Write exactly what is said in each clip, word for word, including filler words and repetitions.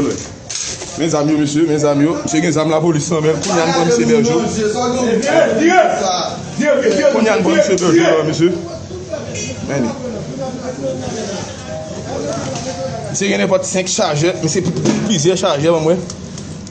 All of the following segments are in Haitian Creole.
volè. Men zam yo, mesye, men zam yo. Misye gen zam lapolis nan men l. Kounye a n pran misye Bèjo. Kounye a n pran misye Bèjo la, mesye. Men li. Misye gen nenpòt senk chajè. Misye plizyè chajè, ban mwen.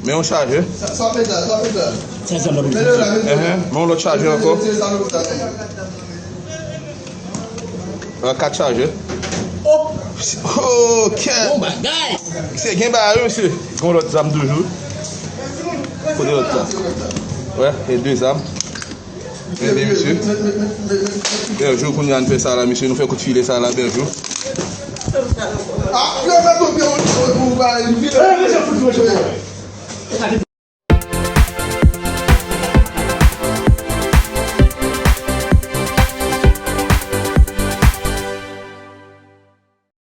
Men yon chajè. Sa, sa peta, sa peta. Sa, sa, sa, sa. Enhen, men yon lòt chajè ankò. An kat chajè. Oh, kè. Bon bagay. Se gen bagay, wi, mesye. Gon lòt zam toujou. Kote lòt la? Wè, e de zam. Tande, mesye. Bèjo, kounye a n fè sa la, mesye. Nou fè kout filè sa la, Bèjo. Ah, yo fè kopi, on, on, on, on,